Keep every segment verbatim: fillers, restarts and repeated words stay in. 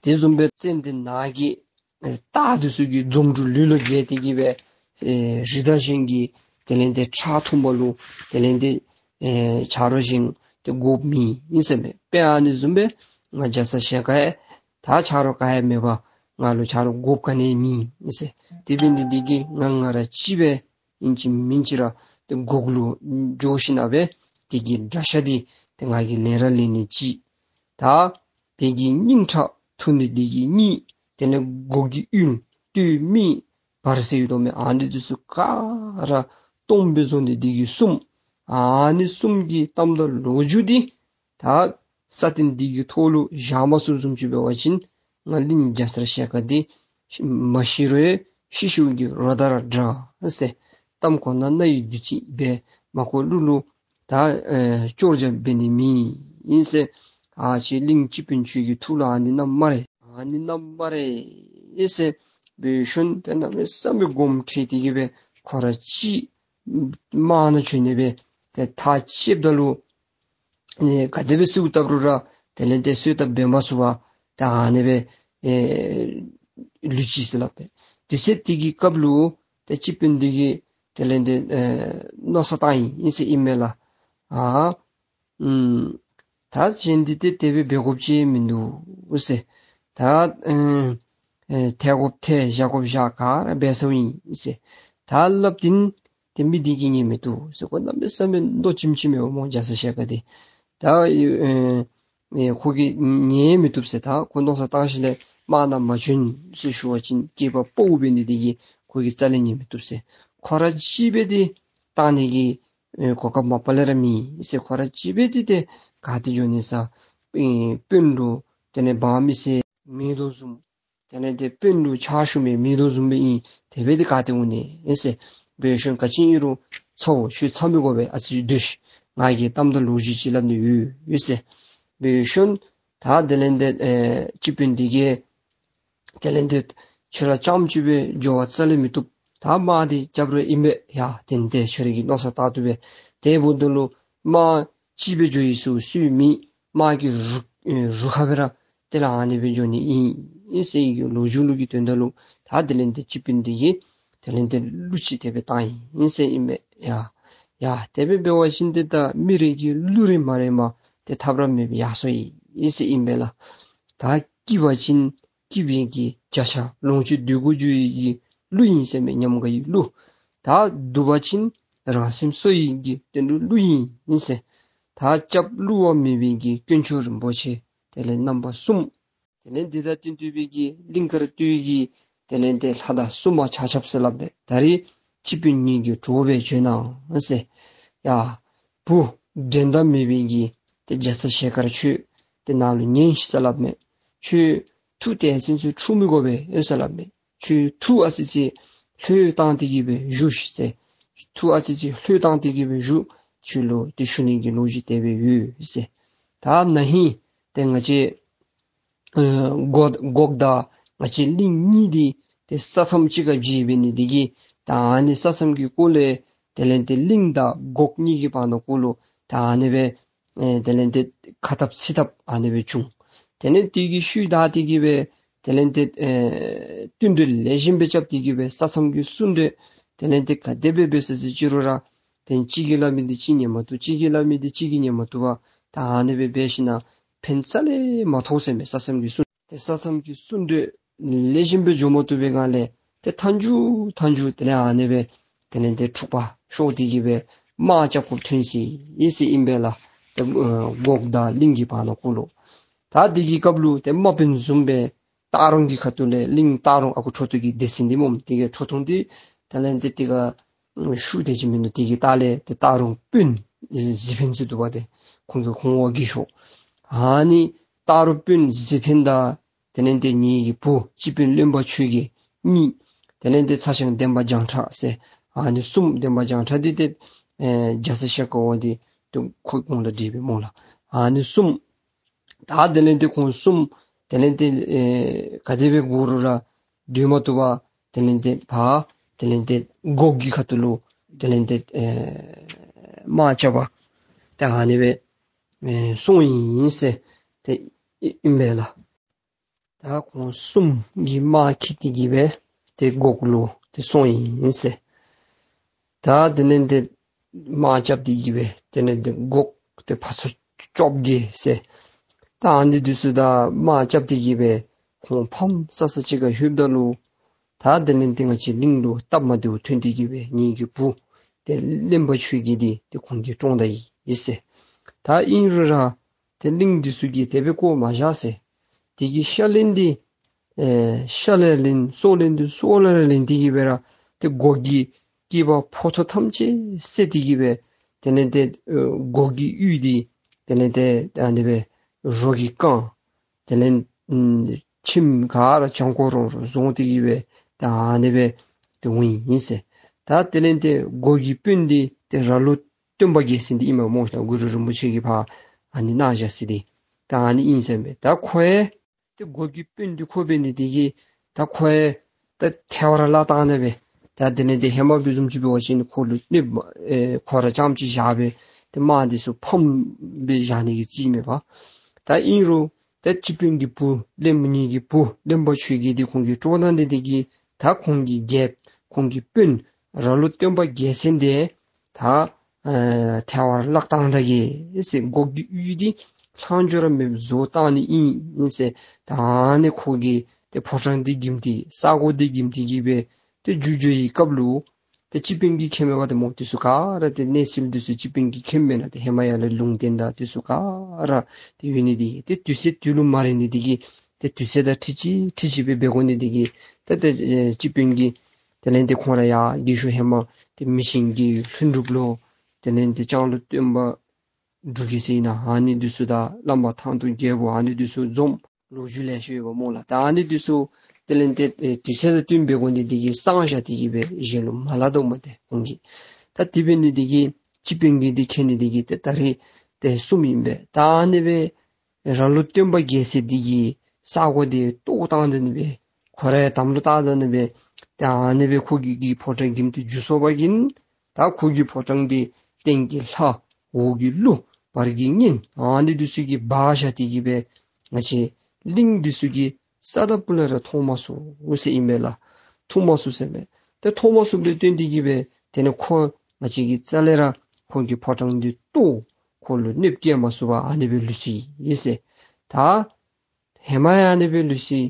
དེ་བཟུམ་སྦེ་ཙན་དན་ནང་གི་ཨེ་སྟག་འདི་ཚུ་གིས་འཛུམ་དྲུག་ལུས་ལུ་བརྒྱལ་ཏེ་གི་སྦེ་ཨེ་རི་དྭགས་གཞན་གྱི་དེ་ལས་ཏེ་ཁྲག་འཐུང་བ་ལུ་དེ་ལས་ཏེ་ཨེ་ཆ་རོགས་གཞན་ཏེ་དགོཔ་མེད་ཨིན་ཟེར་མས། དཔེ་ཨ་ནི་བཟུམ་སྦེ་ང་རྒྱ་ཚ་ཞལ་དཀར་ཡང་ད་ཆ་རོགས་ག་ཡང་མེད་པར་ང་ལུ་ཆ་རོགས་དགོཔ་ག་ནི་ཡང་མེད་ཨིན་ཟེར། དེ་འབད་ནི་འདི་གིས་ང་ང་ར་གཅིག་སྦེ་ཨིན་ཅི་མིན་ཅི་ར་ཏེ་འགོག་ལུ་འགྱོ་ཞིན་ན་སྦེ་དེ་གི་དགྲ་ཤ་འདི་ཏེ་ང་གིས་ལེན་ར་ལེན་ནི་ཅིག། ད་དེ་གི་སྙིང་ཁྲག་འཐུང་ནི་འདི་གིས་གཉིས། དེ་ལས་འགོག་གི་ཡུན་སྟོད་སྨད་བར་གསེག་ཡོད་དོ་མས། ཨ་ནི་འདི་ཚུ་ག་ར་སྟོངམ་སྦེ་བཟོ་ནི་འདི་གིས་གསུམ། ཨ་ནི་གསུམ་གྱི་གཏམ་དང་ལོ་རྒྱུས་འདི་ད་ས་སྟེང་འདི་གི་ཐོག་ལུ་བཞག་མ་ཚུགསཔ་བཟུམ་ཅིག་འབད་བ་ཅིན་ང་གླིང་རྒྱ་ཚ་ཞལ་དཀར་འདི་མ་ཤི་རུང་ཡང་ཤི་ཤིཝ་གི་རོ་དང་ར་འདྲ་ཟེར། གཏམ་གོ་ན་རྣ་ཡི་བདུད་རྩི་འབད། མ་གོ་གླུ་ལུ་ད་ཨེ་སྐྱོར་རྒྱག་འབད་ནི་མེད་ཨིན་ཟེར། ཨ་ཅེ་གླིང་སྤྱི་དཔོན་ཁྱོད་ཀྱི་ཐུགས་ལུ་ཨ་ནི་བསྣམས་སྨ་རེ། ཨ་ནི་བསྣམས་སྨ་རེ་ཨིན་ཟེར་འབད་ཞིནམ་ཏེ་གནམ་མེད་ས་མེད་དགོངསམ་ཁྲེལ་ཏེ་གི་སྦེ་ཁོ་ར་གཅིག་དམག་ནང་བྱོན་ནི་སྦེ་ཏེ་ཐག་བཅདཔ་ད་ལུ་ཨེ་ག་དེ་སྦེ་གསོལཝ་བཏབ་རུང་ར་དེ་ལས་ཏེ་གསོལཝ་བཏབ་འབད་མ་ཚུགས་པར་ད་ཨ་ནི་སྦེ་ཨེ་ལུས་ཅི་ཟེར་སླབ་པས། དུས་ཚོད་དེ་གི་སྐབས་ལུ་ཏེ་སྤྱི་དཔོན་འདི་གིས་དེ་ལས་ཏེ་ཨེ་མནོ་བསམ་བཏང་ཡི་ཨིན་ཟེར་ཨིན་མས་ལགས། ཨ་ཨུམ་ད་གཞན་འདི་ཏེ་དེ་སྦེ་འབད་དགོཔ་ཅིག་མིན་འདུག་ཟེར། ད་ཨེ་ཨེ་ཐལ་དགོཔ་ཐལ་བཞག་དགོཔ་བཞག་ག་ར་འབད་སོང་ཡི་ཟེར། ད་སླབ་སྟེ་ཏེ་མི་འདི་གིས་ཉན་མི་བཏུབ་ཟེར། ཁོ་གནམ་མེད་ས་མེད་མདོག་ཅིམ་ཅིམ་ཡོད་སྨོ་རྒྱ་ཚ་ཞལ་དཀར་འདི། ད་ཨེ་ཨེ་ཁོ་གིས་ཉན་མི་བཏུབ་ཟེར། ད་ཁོ་མནོ་བསམ་བཏང་ཞིནམ་ལས་དམག་ནང་མ་བྱོན་ཟེར་ཞུ་བ་ཅིན་སྐྱེས་པ་དཔའ་བོ་འབད་ནི་འདི་གིས་ཁོ་གིས་རྩ་ལས་ཉན་མི་བཏུབ་ཟེར། ཁོ་ར་གཅིག་སྦེ་ཏེ་བཏང་ནི་གི་ཨེ་གོ་སྐབས་མ་པ་ལས་ར་མེད་ཟེར། ཁོ་ར་གཅིག་སྦེ་ཏེ་ཏེ་ག་ཏེ་འགྱོ་ནི་ཟེར། ཨེ་དཔོན་ལུ་དེ་ལས་འབངས་མི་སེར་མེད་དོ་བཟུམ། དེ་ལས་ཏེ་དཔོན་ལུ་ཕྱག་ཞུ་མི་མེད་དོ་བཟུམ་སྦེ་ཨིན། དེ་སྦེ་ཏེ་ག་ཏེ་འོང་ནི་ཨིན་ཟེར། འབད་ཞིནམ་ག་ཅི་ཨིན་རུང་ཚ་བོ་ཁྱོད་མཚམས་མི་སྒོ་སྦེ་ཨ་ཙི་སྡོད་ཤིག། ང་གིས་གཏམ་དང་ལོ་རྒྱུས་ཅིག་སླབ་ནི་ཡོད་ཟེར། འབད་ཞིནམ་ད་དེ་ལས་ཏེ་ཨེ་སྤྱི་དཔོན་འདི་གིས་དེ་ལས་ཏེ་ཁྱོད་ར་རྐྱངམ་གཅིག་སྦེ་འགྱོ་བ་རྩ་ལས་མི་བཏུབ། ད་དམག་འདི་རྐྱབ་རུང་ཨིན་པས། ཡ་ཏན་ཏན་ཁྱོད་ར་གིས་མནོ་བསམ་བཏང་བཏུབ་པས། དེ་འབདཝ་ད་ལུ་དམག་གཅིག་སྦེ་འགྱོ་ཡི་ཟེར་སུ་མེད། དམག་གི་རུ་ཨེ་རུ་ཁག་སྦེ་ར་དེ་ལས་ཨ་ནི་སྦེ་འགྱོ་ནི་ཨིན་ཨིན་ཟེར་གི་ལོ་རྒྱུས་ལུ་གི་དོན་དག་ལུ་ད་དེ་ལས་ཏེ་སྤྱི་དཔོན་འདི་གིས་དེ་ལས་ཏེ་གླུ་ཅིག་དེ་སྦེ་བཏང་ཡི་ཨིན་ཟེར་ཨིན་པས། ཡ་ཡ་དེ་སྦེ་འབད་བ་ཅིན་ཏེ་ད་མི་རེ་གི་གླུ་རེ་མ་རེ་མ་ཏེ་ཐབས་ར་མེད་པར་ཡར་སོ་ཡི་ཨིན་ཟེར་ཨིན་པས་ལགས། ད་སྐྱིད་པ་ཅིན་སྐྱིད་པའི་གི་བརྒྱ་ཆ་ལོངས་སྤྱོད་འདོད་དགུ་འགྱུར་བའི་གི་གླུ་ཨིན་ཟེར་མས། ཉམས་དགའ་ཡི་གླུ། ད་སྡུག་པ་ཅིན་རང་སེམས་གསོ་ཡི་གི་དོན་ལུ་གླུ་ཨིན་ཨིན་ཟེར། ད་སྐྱབས་བསླུ་བ་མེད་པའི་གི་དཀོན་མཆོག་རིན་པོ་ཆེ། དེ་ལས་རྣམ་པ་གསུམ། དེ་ལས་འདི་དང་བསྟུན་བསྟུན་པའི་གི་གླིང་དཀར་སྟོད་ཀྱི་དེ་ལས་ཏེ་ལྷ་དང་སྲུང་མ་ཆ་ཁྱབ་ཟེར་སླབ་མས། ད་རིས་སྤྱི་དཔོན་ངེ་གི་གྲོགས་སྦེ་བྱོན་གནང་ཟེར། ཡ་བུ་འགྲན་ཟླ་མེད་པའི་གི་ཏེ་རྒྱ་ཚ་ཞལ་དཀར་ཁྱོད་ཏེ་ནཱ་ལུ་ཉན་ཤིག་ཟེར་སླབ་མས། ཁྱོད་ཐུགས་དེ་ཚུན་ཚོད་འཁྲུག་མི་དགོ་པས་ཟེར་སླབ་མས། ཁྱོད་ཐུགས་ཨ་ཙི་ཅིག་ལྷོད་བཏང་སྟེ་གི་སྦེ་བཞུགས་ཤིག་ཟེར། ཐུགས་ཨ་ཙི་ཅིག་ལྷོད་བཏང་སྟེ་གི་སྦེ་བཞུགས། ཁྱོད་ལུ་ཏེ་ཞུ་ནི་གི་ལོ་རྒྱུས་དེ་སྦེ་ཡོད་ཟེར། ད་ན་ཧིང་ཏེ་ང་བཅས་ཨེ་འགོག་འགོག་དང་ང་བཅས་གླིང་གཉིས་འདི་ཏེ་ས་མཚམས་གཅིག་ཁར་འབྱེལ་འབད་ནི་འདི་གིས་ད་ཨ་ནི་ས་མཚམས་ཀྱི་སྐོར་ལས་དེ་ལས་ཏེ་གླིང་དང་འགོག་གཉིས་ཀྱི་བར་ན་སྐོར་ལུ་ད་ཨ་ནི་སྦེ་ཨེ་དེ་ལས་ཏེ་ཁ་འཐབ་ཚིག་འཐབ་ཨ་ནི་སྦེ་བྱུང་། དེ་ལས་དེ་གི་ཤུལ་ད་དེ་གི་སྦེ་དེ་ལས་ཏེ་ཨེ་བསྟུན་གྲོས་ལེགས་ཤོམ་སྦེ་རྐྱབ་སྟེ་གི་སྦེ་ས་མཚམས་ཀྱི་སུ་འདྲ་དེ་ལས་ཏེ་ག་དེ་སྦེ་འབད་ཟེར་ཟེར་ཅི་རུང་ར་ཏེ་གཅིག་གིས་སླབ་མི་འདི་གཅིག་ཉན་མ་བཏུབ། གཅིག་གིས་སླབ་མི་འདི་གཅིག་གིས་ཉན་མ་བཏུབ་པར་ད་ཨ་ནི་སྦེ་འབད་ཞིན་ན་ཕན་རྩ་ལས་མ་ཐོགས་ཟེར་མས། ས་མཚམས་ཀྱི་སུ་ཏེ་ས་མཚམས་ཀྱི་སུ་འདྲ་ལེགས་ཤོམ་སྦེ་འགྱོ་མ་བཏུབ་པའི་སྒང་ལས་ཏེ་མཐའ་མཇུག་མཐའ་མཇུག་དེ་ལས་ཨ་ནི་སྦེ་དེ་ལས་ཏེ་འཁྲུག་པ་ཤོར་ཏེ་གི་སྦེ་དམག་རྐྱབ་དགོཔ་ཐོན་ཅི་ཨིན་ཟེར་ཨིན་པས་ལགས། ཏེ་ཨེ་འགོག་དང་གླིང་གི་བར་ན་སྐོར་ལུ་ད་དེ་གི་སྐབས་ལུ་ཏེ་དམག་དཔོན་བཟུམ་སྦེ་སྟག་རོང་གི་ཁ་ཐུག་ལས་གླིང་སྟག་རོང་ཨ་ཁུ་ཁྲོ་ཐུང་གི་སྡེ་ཚན་འདི་སྨོ། དེ་གི་ཁྲོ་ཐུང་འདི་དེ་ལས་ཏེ་དེ་ག་ཤུགས་དེ་ཅིག་མིན་འདུག། དེ་གི་ལྟག་ལས་ཏེ་སྟག་རོང་དཔོན་གཟིག་འཕེན་ཟེར་འདུག་པ། ཏེ་ཁོང་གི་ཁོང་འོག་གི་ཤོག། ཨ་ནི་སྟག་རོང་དཔོན་གཟིག་འཕེན་དང་དེ་ལས་ཏེ་ངེ་གི་བུ་སྤྱི་དཔོན་བློན་པོ་ཁྱོད་ཀྱི་གཉིས། དེ་ལས་ཏེ་ཚ་ཞང་འདན་མ་བྱང་ཁྲ་ཟེར་ཨ་ནི་གསུམ། འདན་མ་བྱང་ཁྲ་འདི་ཏེ་ཨེ་རྒྱ་ཚ་ཞལ་དཀར་འོག་འདི་ཏེ་ཁོ་གོང་ལ་སྒྲིག་པའི་སྨོ་ལགས། ཨ་ནི་གསུམ། ད་དེ་ལས་ཏེ་ཁོང་གསུམ་དེ་ལས་ཏེ་ཨེ་ག་དེ་སྦེ་འགོར་རུང་ར་སྡོད་མ་བཏུབ་པར་དེ་ལས་ཏེ་ཕར་དེ་ལས་ཏེ་འགོག་གི་ཁ་ཐུག་ལུ་དེ་ལས་ཏེ་ཨེ་དམག་རྐྱབ་པར་ཏེ་ཨ་ནི་སྦེ་ཨེ་སོང་ཡི་ཟེར་ཏེ་ཨིན་པས་ལགས། ད་ཁོང་གསུམ་གྱིས་དམག་འཁྱིད་དེ་གིས་སྦེ་ཏེ་འགོག་ལུ་ཏེ་སོང་ཡི་ཟེར། ད་དེ་ལས་ཏེ་དམག་རྐྱབ་སྟེ་གིས་སྦེ་དེ་ལས་ཏེ་འགོག་ཏེ་ཕར་ཚུར་བཅོ་བརྒྱད་ཟེར། ད་ཨ་ནི་འདི་ཚུ་ད་དམག་རྐྱབ་སྟེ་གིས་སྦེ་ཁོང་ཕམ་ས་ས་ཅིག་ཁར་ལྷོདཔ་ད་ལུ་ད་དེ་ལས་ཏེ་ང་བཅས་གླིང་ལུ་སྟབས་མ་བདེཝ་ཐོན་ཏེ་གིས་སྦེ་ངེ་གི་བུ་ཏེ་གླེན་པ་ཆོས་རྒྱལ་འདི་ཏེ་ཁོང་གིས་བཀྲོངས་ད་ཡི་ཟེར། ད་ཨིན་རུང་ར་ཏེ་གླིང་འདི་ཚུ་གིས་དེ་སྦེ་བཀོ་མ་བཞག་ཟེར། དེ་གི་ཤ་ལན་འདི་ཨེ་ཤ་ལ་ལེན་སོག་ལེན་འདི་སོག་ལ་ལེན་ཏེ་གིས་སྦེ་ར་ཏེ་འགོག་གི་སྐྱེས་པ་ཕོ་ཐོག་ཐམས་ཅད་བསད་དེ་གིས་སྦེ་དེ་ལས་ཏེ་ཨེ་འགོག་གི་ཡུལ་འདི་དེ་ལས་ཏེ་ཨ་ནི་སྦེ་རོ་གིས་བཀང་། དེ་ལས་ཨམ་ཁྱིམ་ག་ར་གྱང་ཁོག་རོང་རོང་བཟོ་སྟེ་གིས་སྦེ་ད་ཨ་ནི་སྦེ་ཏེ་འོང་ཡི་ཟེར། ད་དེ་ལས་ཏེ་འགོག་གི་དཔོན་འདི་ཏེ་ར་ལོ་སྟོན་པ་རྒྱལ་མཚན་འདི་ཨིན་མས་སྨོ་ཤ། གུ་རུ་རིན་པོ་ཆེ་གིས་ཕར་ཨ་ནི་གནང་བཞག་ས་འདི་ད་ཨ་ནི་ཨིན་ཟེར་མས། ད་ཁོ་ཡང་ཏེ་འགོག་གི་དཔོན་འདི་ཁོ་འབད་ནི་དེ་གིས་ད་ཁོ་ཡང་ད་ཐལ་བར་བརླག་བཏང་ནི་སྦེ། ད་དེ་ལས་ཏེ་ཧེ་མ་འབད་བཟུམ་ཅིག་འབད་བ་ཅིན་ཁོ་ལུ་གནོདཔ་ཨེ་ཁོ་ར་རྐྱངམ་ཅིག་བཞག་སྦེ་ཏེ་དམག་འདི་ཚུ་ཕམ་སྦེ་བཞག་ནི་གི་རྩིས་མས་པ། ད་ཨིན་རུང་ད་སྤྱི་དཔོན་གྱི་བུ་གླེན་པ་ངེ་གི་བུ་གླེན་པ་ཆོས་རྒྱལ་འདི་ཁོང་གིས་བཀྲོངས་ད་ནི་དེ་གིས་ད་ཁོང་གི་རྒྱལཔོ་ཁོང་གི་དཔོན་ར་ལོ་སྟོན་པ་རྒྱལ་མཚན་འདི་ད་ཨེ་ཐལ་བར་བརླག་བཏང་ད་གེ་ཟེར། འགོག་གི་ཡུལ་འདི་ལྷག་འཕྲོ་ར་མེདཔ་བཟོ་བཏང་ནི་ཨིན་ཟེར། ད་ཨ་ནི་ཁོ་གིས་ཏེ་ཕོ་བྲང་འདི་འགེམས་ཏེ་ས་གོ་འདི་འགེམས་ཏེ་གིས་སྦེ་ཏེ་འགྱོ་འགྱོ་བའི་སྐབས་ལུ་ཏེ་སྤྱི་དཔོན་གྱིས་མཁྱེན་མས་པ་ཏེ་སྨོ། འདི་ཚུ་ག་ར་ཏེ་གནས་ཚུལ་འདི་ཚུ་སྤྱི་དཔོན་གྱིས་མཁྱེན་མས་ན་ཏེ་ཧེ་མ་ཡར་ལས་ལུང་བསྟན་དང་འདི་ཚུ་ག་ར་ཏེ་ཡོད་ནི་དེ་གིས་ཏེ་དུས་ཚོད་དུས་ལུ་མ་རན་ནི་དེ་གིས་ཏེ་དུས་ཚོད་དང་འཁྲིལ་ཅི་འཁྲིལ་ཅི་སྦེ་འབད་དགོ་ནི་དེ་གིས་ཏེ་ཏེ་ཨེ་སྤྱི་དཔོན་གྱིས་དེ་ལས་ཏེ་ཁོང་ར་ཡར་རྒས་ཤོས་ཧེ་མ་ཏེ་མི་ཆེན་གྱི་ལྷུན་གྲུབ་ལོ་དེ་ལས་ཏེ་ལྕང་ལོ་སྟོན་པ་འབྲུག་རྒྱལ་ཟེར་ཨིན་ན་ཨ་ནི་འདི་ཚུ་དང་བླམ་ཐང་སྟོང་རྒྱལ་པོ་ཨ་ནི་འདི་ཚུ་འཛོམས་ལོ་རྒྱུས་ལེ་ཤ་ཡོད་པ་སྨོ་ལགས། ད་ཨ་ནི་འདི་ཚུ་དེ་ལས་ཏེ་ཨེ་དུས་ཚོད་དང་བསྟུན་འབད་དགོ་ནི་དེ་གིས་གསང་བཞག་སྟེ་གིས་སྦེ་གཞན་ལུ་མ་སླབ་དོ་མས་ཏེ་ཁོང་གིས། ད་དེ་འབད་ནི་དེ་གིས་སྤྱི་དཔོན་གྱིས་འདི་མཁྱེན་ནི་དེ་གིས་ཏེ་ད་རིས་ཏེ་གསུངམ་ཨིན་པས། ད་ཨ་ནི་སྦེ་ར་ལོ་སྟོན་པ་རྒྱལ་མཚན་འདི་གིས་ས་གོ་འདི་བཏོག་བཏང་ད་ནི་སྦེ་ཁོ་རའི་དམ་ལུ་བཏགས་ད་ནི་སྦེ་ཏེ་ཨ་ནི་སྦེ་ཁོ་གི་གི་ཕོ་བྲང་འགེམས་ཏེ་འགྱོ་སོང་པ་ཅིན་ད་ཁོ་གི་ཕོ་བྲང་འདི་སྟེང་གི་ལྷ་འོག་གི་ཀླུ་བར་གྱི་གཉན་ཨ་ནི་འདི་ཚུ་གིས་སྦ་བཞག་སྟེ་གིས་སྦེ་ང་བཅས་གླིང་འདི་ཚུ་གིས་རྩ་དང་སྤུ་ལས་ར་མཐོང་མ་ཚུགས་ཟེར་ཨིན་མས་ལགས། མཐོང་མ་ཚུགས་ཟེར་མས། ཏེ་མཐོང་མ་ཚུགསཔ་ལས་བརྟེན་ཏེ་གིས་སྦེ་དེ་ལས་ཁོ་ང་བཅས་ཀྱིས་རྩ་ལས་ར་ཁོ་གི་ཕོ་བྲང་འདི་བཏོག་ཁོ་ལུ་གནོདཔ་བཀལ་མ་ཚུགས་པར་ཨ་ནི་སྦེ་ལུས་སོ་ཡི་ཟེར། ད་ཧེ་མ་ཡང་ཨ་ནི་སྦེ་ལུས་སོ་ཡི།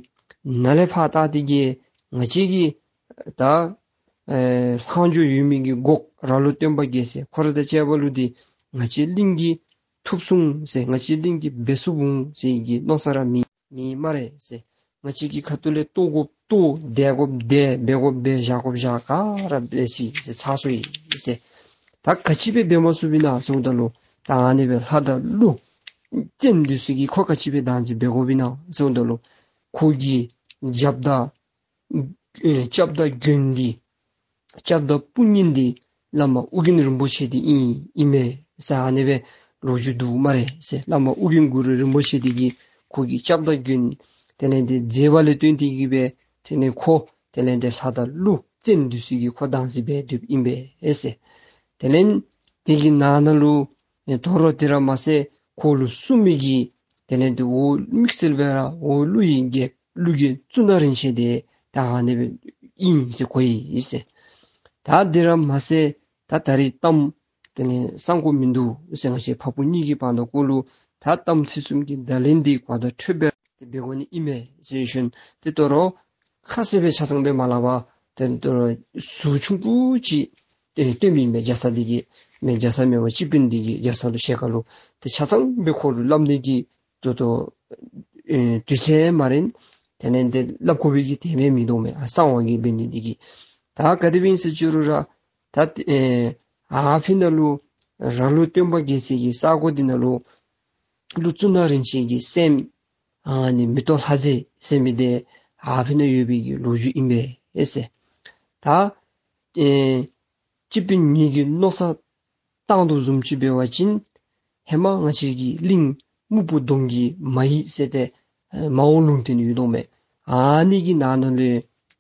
ནཱ་ལས་ཕར་བལྟ་སྟེ་གིས་ང་བཅས་ཀྱིས་ད་ཨེ་ལྷག་འཕྲོ་ཡོད་མི་གི་འགོག་ར་ལོ་སྟོན་པ་རྒྱལ་མཚན་ཁོ་ར་དང་བཅས་པ་ལུ་འདི་ང་བཅས་གླིང་གིས་ཐུབ་སོང་ཟེར་ང་བཅས་གླིང་གིས་འབད་ཚུགས་འོང་ཟེར་གྱི་མནོ་ས་ར་མེད་མེད་སྨ་རེ་ཟེར། ང་བཅས་ཀྱི་ཁ་ཐུག་ལས་བཏོག་དགོཔ་བཏོག་དེད་དགོཔ་དེད་འབད་དགོཔ་འབད་བཞག་དགོཔ་བཞག་ག་ར་འབད་ཅི་ཟེར་ཚར་སོང་ཡི་ཟེར། ད་ག་ཅི་སྦེ་འབད་མ་ཚུགསཔ་ཨིན་ན་ཟེརཝ་ད་ལུ་ད་ཨ་ནི་སྦེ་ལྷ་དང་ཀླུ་བཙན་འདི་ཚུ་གིས་ཁོ་ག་ཅི་སྦེ་བདག་འཛིན་འབད་དགོཔ་ཨིན་ན་ཟེརཝ་ད་ལུ་ཁོ་གི་རྒྱབ་དང་ཨེ་སྐྱབས་དང་མགོན་འདི་སྐྱབས་དང་དཔུང་གཉེན་འདི་བླ་མ་ཨོ་རྒྱན་རིན་པོ་ཆེ་འདི་ཨིན་ཨིན་མས་ཟེར་ཨ་ནི་སྦེ་ལོ་རྒྱུས་འདུག་སྨ་རེ་ཟེར། བླ་མ་ཨོ་རྒྱན་གུ་རུ་རིན་པོ་ཆེ་འདི་གིས་ཁོ་གི་སྐྱབས་དང་མགོན་དེ་ལས་ཏེ་མཛད་པ་ལས་བརྟེན་ཏེ་གིས་སྦེ་དེ་ལས་ཁོ་དེ་ལས་ཏེ་ལྷ་དང་ཀླུ་བཙན་འདི་ཚུ་གིས་ཁོ་བདག་འཛིན་འབད་སྡོདཔ་ཨིན་པས་ཟེར། དེ་ལས་དེ་གི་ནང་ན་ལུ་ཨེ་དོ་རུང་དེ་ར་མ་ཚད་ཁོ་ལུ་སྲུང་མི་གི་དེ་ལས་ཏེ་འོག་དམིགས་བསལ་སྦེ་ར་འོག་ཀླུ་ཡི་རྒྱལཔོ་ཀླུ་རྒྱལ་གཙུག་ན་རིན་ཆེན་འདི་ད་ཨ་ནི་སྦེ་ཨིན་ཟེར་གོ་ཡི་ཟེར། ད་དེ་ར་མ་ཚད་ད་ད་རིས་གཏམ་དེ་ལས་གསང་དགོཔ་མིན་འདུག་ཟེར། ང་བཅས་ཕ་བུ་གཉིས་ཀྱི་བར་ན་ཀོ་ལུ་ད་གཏམ་ཚིག་གསུམ་གྱི་བརྡ་ལན་འདི་གོ་བརྡ་འཕྲོད་པའི་དེ་འབད་དགོ་ནི་ཨིན་མས་ཟེར་ཞུ་ནི། དེ་དོ་རུང་ཁ་གསལ་སྦེ་ཆ་ཚང་སྦེ་མ་སླབ་པར་དེ་དོ་རུང་ཟུར་ཆུང་ཀུ་ཅིག་ཨེ་སྟོནམ་ཨིན་མས། རྒྱ་ཚ་འདི་གིས་མེན་རྒྱ་ཚ་མེན་པར་སྤྱི་དཔོན་འདི་གིས་རྒྱ་ཚ་ལུ་ཞལ་དཀར་ལུ་དེ་ཆ་ཚང་སྦེ་ཁོ་ལུ་སླབ་ནི་གི་དོ་དོ་ཨེ་དུས་ཚོད་མ་རན། དེ་ལས་ཏེ་སླབ་དགོ་པའི་གི་དེ་མེན་མི་འདུག་མས། ཨ་གསང་བ་གི་འབད་ནི་འདི་གིས། ད་ག་དེ་སྦེ་ཨིན་ཟེར་ཞུ་རུང་ར་ད་ཨེ་ཨ་ཕི་ན་ལུ་ར་ལོ་སྟོན་པ་རྒྱལ་མཚན་གྱི་ས་གོ་འདི་ན་ལུ་ཀླུ་གཙུག་ན་རིན་ཆེན་གྱི་སྲསམོ་ཨ་ནི་མེ་ཏོག་ལྷ་མཛེས་ཟེར་མི་འདི་ཨ་ཕི་ན་ཡོད་པའི་གི་ལོ་རྒྱུས་ཨིན་པས་ཟེར། ད་ཨེ་སྤྱི་དཔོན་ངེ་གི་མནོ་བསམ་བཏང་དོ་བཟུམ་ཅིག་འབད་བ་ཅིན་ཧེ་མ་ང་བཅས་ཀྱི་གླིང་སྨུག་པོ་གདོང་གི་མ་ཡིག་ཟེར་ཏེ་ཨེ་མ་འོངས་ལུང་བསྟན་ཡོད་དོ་མས། ཨ་ནི་གི་ནང་ན་ལུ་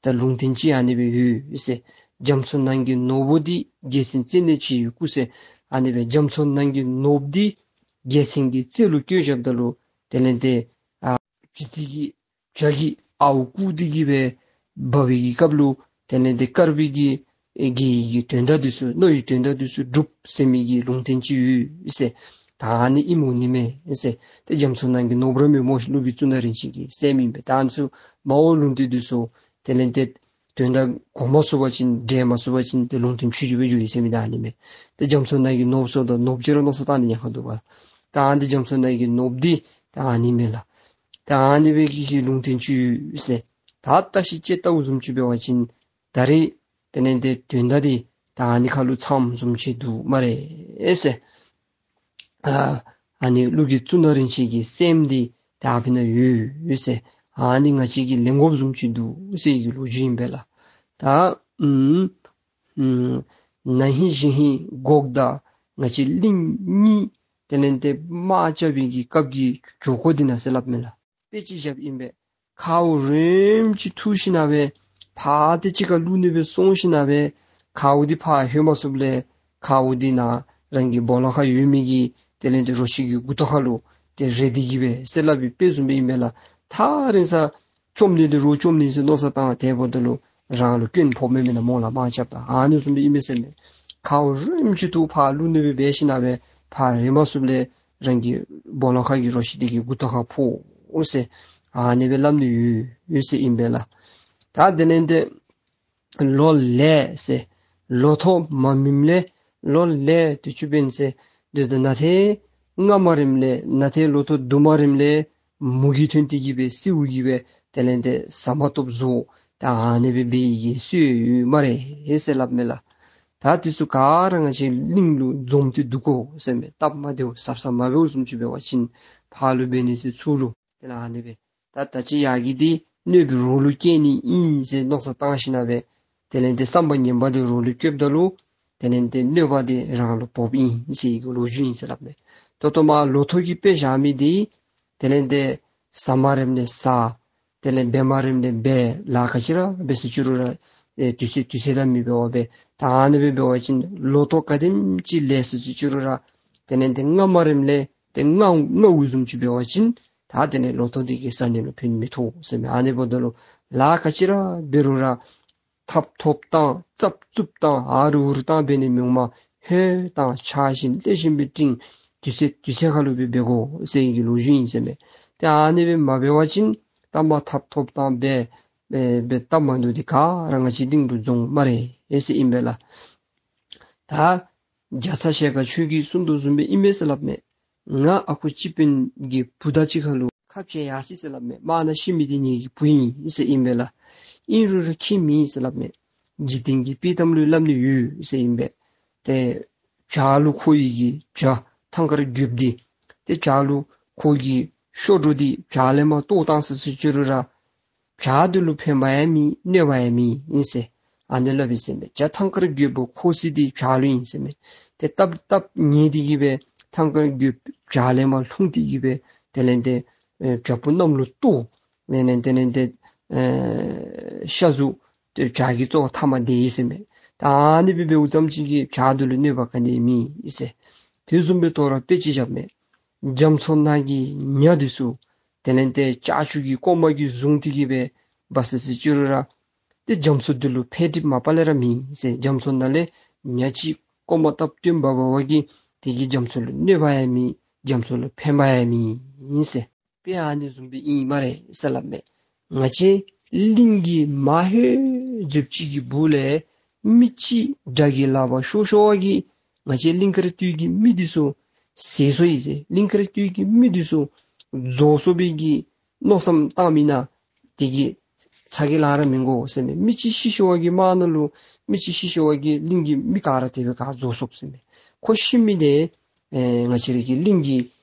ད་ལུང་བསྟན་ཅིག་ཨ་ནི་སྦེ་ཡོད་ཟེར། རྒྱ་མཚོ་ནང་གི་ནོར་བུ་འདི་རྒྱལ་མཚན་རྩེ་ནས་ཅིག་བརྐུས་ཟེར། ཨ་ནི་སྦེ་རྒྱ་མཚོ་ནང་གི་ནོར་བུ་འདི་རྒྱལ་མཚན་གྱི་རྩེ་ལུ་བཀོད་བཞགཔ་ད་ལུ་དེ་ལས་ཏེ་ཨ་བྱི་ཙི་གི་ བྱ་གི་ཨརཝ་བརྐུ་སྟེ་གི་སྦེ་འབག་པའི་གི་སྐབས་ལུ་དེ་ལས་ཏེ་དཀར་པོའི་གི་ཨེ་གི་གི་དོན་དག་འདི་ཚུ་མནོ་བའི་དོན་དག་འདི་ཚུ་འགྲུབ་ཟེར་མི་གི་ལུང་བསྟན་ཅིག་ཡོད་ཟེར། ད་ཨ་ནི་ཨིནམ་འོང་ནི་མས་ཟེར། ཏེ་རྒྱ་མཚོ་ནང་གི་ནོར་བུ་ར་མེན་མོ་ཀླུ་གི་གཙུག་ན་རིན་ཆེན་གྱི་སྲསམོ་ཨིན་པས། ད་ཨ་ནི་ཚུ་མ་འོངས་ལུང་བསྟན་འདི་ཚུ་དེ་ལས་ཏེ་དོན་དག་གོ་མ་ཚུགས་པ་ཅིན་འགྲེལ་མ་ཚུགས་པ་ཅིན་ཏེ་ལུང་བསྟན་ཆུད་ཅིག་སྦེ་འགྱོ་ཡི་ཟེར་མི་ད་ཨ་ནི་མས། ཏེ་རྒྱ་མཚོ་ནང་གི་ནོར་བུ་ཚུ་དང་ནོར་བུ་ཅིག་ར་མནོ་བསམ་བཏང་ནི་ཉེན་ཁ་འདུག་པ། ད་ཨ་ནི་རྒྱ་མཚོ་ནང་གི་ནོར་བུ་འདི་ད་ཨ་ནི་མས་ལགས། ད་ཨ་ནི་སྦེ་གི་ལུང་བསྟན་ཅིག་ཡོད་ཟེར། ད་བརྟག་ཞིབ་དཔྱད་བལྟཝ་བཟུམ་ཅིག་འབད་བ་ཅིན་ད་རེས་དེ་ལས་ཏེ་དོན་དག་འདི་ད་ཨ་ནི་ཁ་ལུ་ཚངམ་བཟུམ་ཅིག་འདུག་སྨ་རེ་ཟེར། ཨ་ཨ་ནི་ཀླུ་གི་གཙུག་ན་རིན་ཆེན་གྱི་སྲསམོ་འདི་ད་ཨ་ཕི་ན་ཡོད་ཟེར། ཨ་ནི་ང་བཅས་ཀྱིས་ལེན་དགོཔ་བཟུམ་ཅིག་འདུག་ཟེར་གྱི་ལོ་རྒྱུས་ཨིན་པས་ལགས། ད་ཨུམ་ཨུམ་ན་ཧིང་གཞེས་ཧིང་འགོག་ད་ང་བཅས་གླིང་གཉིས་དེ་ལས་ཏེ་དམག་རྐྱབ་པའི་གི་སྐབས་ཀྱི་འགྱོ་སྐོར་འདི་ནང་ཟེར་སླབ་མས་ལགས། དཔེ་ཅིག་བཞགཔ་ཨིན་པས། ཁཝ་རིངམ་ཅིག་འཐུ་ཞིནམ་སྦེ་ཕར་ཏེ་ཅིག་ཁར་ལུ་ནི་སྦེ་སོང་ཞིནམ་སྦེ་ཁཝ་འདི་ཕར་ལྷོད་མ་ཚུགསཔ་ལས་ཁཝ་འདི་ནཱ་རང་གི་སྦོ་ལོགས་ཁར་ཡོད་མི་གི་དེ་ལས་ཏེ་རོ་ཁྱི་གི་མགུ་ཏོ་ཁ་ལུ་ཏེ་རེག་སྟེ་གི་སྦེ་ཟེར་སླབ་པའི་དཔེ་བཟུམ་སྦེ་ཨིན་པས་ལགས། ཐག་རིང་ས་བཅོམ་ནི་འདི་རོགས་བཅོམ་ནི་ཟེར་མནོ་བསམ་བཏང་དེ་འབདཝ་ད་ལུ་རང་ལུ་སྐྱོན་ཕོགཔ་མས་མེན་ན་སྨོ་ལགས། དམག་རྐྱབ་ད་ཨ་ནི་བཟུམ་སྦེ་ཨིན་མས་ཟེར་མས། ཁཝ་རིངམ་ཅིག་འཐུ་ཕར་ལུ་ནི་སྦེ་འབད་ཞིནམ་སྦེ་ཕར་རེག་མ་ཚུགསཔ་ལས་རང་གི་སྦོ་ལོགས་ཁ་གི་རོ་ཁྱི་འདི་གི་མགུ་ཏོ་ཁར་ཕོག་འོང་ཟེར་ཨ་ནི་སྦེ་སླབ་ནི་ཡོད་ཡོད་ཟེར་ཨིན་པས་ལགས། ད་དེ་ལས་ཏེ་ལོ་ལེགས་ཟེར་ལོ་ཐོག་མ་སྨིནམ་ལས་ལོ་ལེགས་དུས་ཅི་འབད་ཟེར་དེ་ད་ན་ཐེ་སྔ་མ་རནམ་ལས་ན་ཐེ་ལོ་ཐོག་དུ་མ་རནམ་ལས་མུ་གེ་ཐོན་ཏེ་གི་སྦེ་སེརཝ་གི་སྦེ་དེ་ལས་ཏེ་ཟ་མ་ཐོབ་བཟོ་ད་ཨ་ནི་སྦེ་འབད་ཡི་གི་སྲོལ་ཡོད་སྨ་རེ་ཟེར་སླབ་མས་ལགས། ད་དེ་ཚུ་ག་ར་ང་བཅས་གླིང་ལུ་འཛོམས་ཏེ་འདུག་གོ་ཟེར་མས། སྟབས་མ་བདེཝ་ཟབ་ཟབ་མ་འབདཝ་བཟུམ་ཅིག་འབད་བ་ཅིན་ཕར་ལུ་འབད་ནི་ཟེར་ཚུར་ལུ་དེ་ལས་ཨ་ནི་སྦེ་ད་ད་ཅི་ཡར་གྱི་འདི་གནོད་པའི་རོགས་ལུ་སྐྱེལ་ནི་ཨིན་ཟེར་མནོ་བསམ་བཏང་ཞིནམ་སྦེ་དེ་ལས་ཏེ་བསམ་པ་ངན་པ་འདི་རོགས་ལུ་སྐྱེལཝ་ད་ལུ་དེ་ལས་ཏེ་གནོད་པ་འདི་རང་ལུ་ཕོགཔ་ཨིན་ཟེར་གྱི་ལོ་རྒྱུས་ཨིན་ཟེར་སླབ་མས། ད་ལྟོ་མར་ལོ་ཐོག་གི་དཔེ་བཞག་མི་འདི་དེ་ལས་ཏེ་ཟ་མ་རནམ་ལས་ཟ། དེ་ལས་འབད་མ་རནམ་ལས་འབད། ལཱ་ག་ཅི་ར་འབད་ཟེར་ཅི་རུང་ར་ཨེ་དུས་ཚོད་དུས་ཚོད་ར་མི་འབདཝ་སྦེ་ད་ཨ་ནི་སྦེ་འབད་བ་ཅིན་ལོ་ཐོག་ག་དེམ་ཅིག་ལེགས་ཟེར་ཅི་རུང་ར་དེ་ལས་ཏེ་སྔ་མ་རནམ་ལས་ཏེ་སྔ་སྔ་བའི་བཟུམ་ཅིག་འབད་བ་ཅིན་ད་དེ་ལས་ལོ་ཐོག་འདི་གིས་ཟ་ནི་ལུ་ཕན་མི་ཐོགས་ཟེར་མས། ཨ་ནི་འབདཝ་ད་ལུ་ལཱ་ག་ཅི་ར་འབད་རུང་ར་ཐབ་ཐོབ་བཏང་རྩབ་རྩུབ་བཏང་ཨ་རུ་ཨུ་རུ་བཏང་འབད་ནི་མེད་མ་ལྷོད་བཏང་ཆགས་ཞེན་ལེགས་ཤོམ་སྦེ་བཏང་དུས་ཚོད་དུས་ཚོད་ཁར་ལུ་སྦེ་འབད་དགོ་ཟེར་གྱི་ལོ་རྒྱུས་ཨིན་ཟེར་མས། ཏེ་ཨ་ནི་སྦེ་མ་འབད་བ་ཅིན་ད་མར་ཐབ་ཐོབ་བཏང་འབད་འབད་འབད་སྟབས་མ་བདེཝ་འདི་ག་ར་ང་བཅས་གླིང་ལུ་འཛོམས་སྨ་རེ་ཨེ་ཟེར་ཨིན་པས་ལགས། ད་རྒྱ་ཚ་ཞལ་དཀར་ཁྱོད་ཀྱིས་གསུང་དོ་བཟུམ་སྦེ་ཨིན་པས་ཟེར་སླབ་མས། ང་ཨ་ཁུ་སྤྱི་དཔོན་གྱི་བུ་དང་གཅིག་ཁར་ལུ་ཁ་འཕྱལ་ཡར་སོ་ཡི་ཟེར་སླབ་མས། དམག་ནང་ཤི་མི་འདི་ངེ་གི་བུ་ཨིན་ཟེར་ཨིན་པས་ལགས། ཨིན་རུང་ར་ཁྱད་མེད་ཟེར་སླབ་མས། འཇིག་རྟེན་གྱི་དཔྱེ་གཏམ་ལུ་སླབ་ནི་ཡོད་ཟེར་ཨིན་པས། ཏེ་བྱག་ལུ་འཁོར་བའི་གི་བྱ་ཐང་དཀར་རྒོདཔོ་འདི་ཏེ་བྱག་ལུ་འཁོར་གྱི་གཤོག་སྒྲོ་འདི་བྱག་ལས་མར་གཏོར་བཏང་ཟེར་ཟེར་ཅི་རུང་ར་བྱག་འདི་ལུ་ཕན་པ་ཡང་མེད་གནོད་པ་ཡང་མེད་ཨིན་ཟེར་ཨ་ནི་སླབ་ཨིན་ཟེར་མས། བྱ་ཐང་དཀར་རྒོདཔོ་འཁོར་ས་འདི་བྱག་ལུ་ཨིན་ཟེར་མས། ཏེ་སྟབས་སྟབས་ངན་འདི་གིས་སྦེ་ཐང་དཀར་རྒོདཔོ་བྱག་ལས་མར་ལྷུང་སྟེ་གིས་སྦེ་དེ་ལས་ཏེ་ཨེ་བྱག་ཕུག་གནམ་ལུ་གཏོར། དེ་ལས་དེ་ལས་ཏེ་ཨེ་ཤ་ཟུག་ཏེ་བྱག་གི་རྩ་བར་མཐའ་མར་དེ་ཡི་ཟེར་མས། ད་ཨ་ནི་སྦེ་འབདཝ་ཙམ་ཅིག་གིས་བྱག་འདི་ལུ་གནོད་པ་ག་ནི་མེད་ཨིན་ཟེར། དེ་བཟུམ་སྦེ་དོ་རུང་དཔེ་ཅིག་བཞག་མས། རྒྱ་མཚོ་ནང་གི་ཉ་འདི་ཚུ་དེ་ལས་ཏེ་ལྕགས་ཀྱུ་གི་ལྐོག་མ་གིས་བཟུང་སྟེ་གིས་སྦེ་འབག་ཟེར་ཟེར་ཅི་རུང་ར་ཏེ་རྒྱ་མཚོ་འདི་ལུ་འཕེལ་འགྲིབ་མ་པ་ལས་ར་མེད་ཟེར། རྒྱ་མཚོ་ནང་ལས་ཉ་ཅིག་ལྐོག་མ་བཏབ་སྟོན་འབག་འབག་པ་གིས་དེ་གིས་རྒྱ་མཚོ་ལུ་གནོད་པ་ཡང་མེད། རྒྱ་མཚོ་ལུ་ཕན་པ་ཡང་མེད་ཨིན་ཟེར། དཔེ་ཨ་ནི་བཟུམ་སྦེ་ཨིན་སྨ་རེ་ཟེར་སླབ་མས། ང་བཅས་གླིང་གི་མ་ཧེ་རྫོབ་ཅིག་གི་སྦུག་ལས་མི་ཅིག་དགྲ་གི་ལག་པར་ཤོར་ཤོར་བ་གིས་ང་བཅས་གླིང་དཀར་སྟོད་ཀྱི་མི་འདི་ཚུ་ཟད་སོ་ཡི་ཟེར། གླིང་དཀར་སྟོད་ཀྱི་མི་འདི་ཚུ་རྫོགས་སོ་བའི་གི་མནོ་བསམ་བཏང་མི་ན་དེ་གིས་ཚ་གྱང་ལང་ར་མི་དགོ་ཟེར་མས། མི་ཅིག་ཤི་ཤོར་བ་གིས་དམག་ནང་ལུ་མི་ཅིག་ཤི་ཤོར་བ་གིས་གླིང་གི་མི་ག་ར་དེ་སྦེ་ག་རྫོགས་སོཔ་ཟེར་མས། ཁོ་ཤི་མི་དེ་ཨེ་ང་བཅས་ར་གི་གླིང་གི་